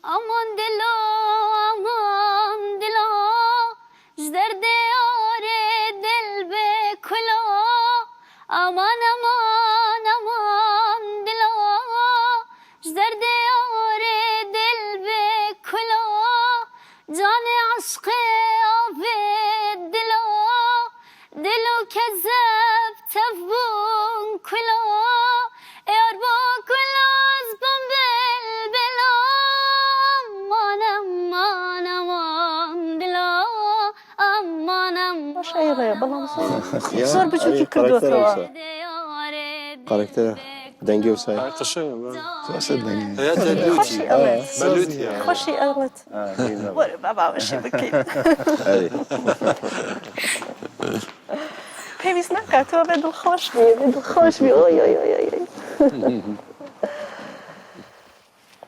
Aman dilo aman dilo Ji derdê yarê dil bi kulo Aman aman aman dilo Ji derdê yarê dil bi kulo Canê eşqê avêt dilo Dilo kezeb tev bûn kulo Yar bo kulo ez bûm bilbilo Aman aman aman dilo Aman aman باش ئەیڵێ بەڵام زۆر زۆر بچووکی کردووەتەوە. قەرەکتەرە دەنگی وسای. خۆشی ئەڵێت خۆشی ئەڵێت وەرە با باوەشی بکەین. پێویست ناکات تۆ بێ دڵخۆش بی بێ دڵخۆش بی ئۆی ئۆی ئۆی ئۆی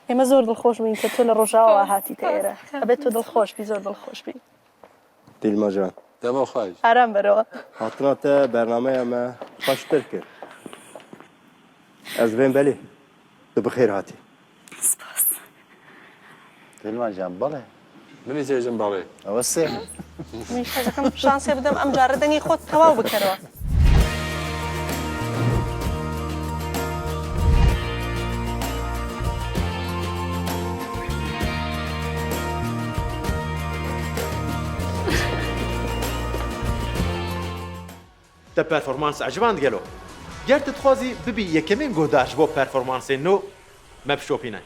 ئێمە زۆر دڵخۆش بووین کە تۆ لە ڕۆژاوا هاتیتە ئێرە ئەبێت تۆ دڵخۆش بی زۆر دڵخۆش بی. دیلما جان. دەمەو خۆش. ئارام بەرەوە. هاتنا te bernameya me xweştir kir. Ez dibêm belê tu bi xêr hatî. Spas. دیلما جان بەڵێ. منی تێژم بەڵێ. ئەوە سێ. منیش حەزەکەم شانسێ بدەم ئەم جارە دەنگی خۆت تەواو بکەرەوە. Te performans eciband gelo? Ger tu dixwazî bibî yekemîn guhdar ji bo performansên nû, me bişopîne.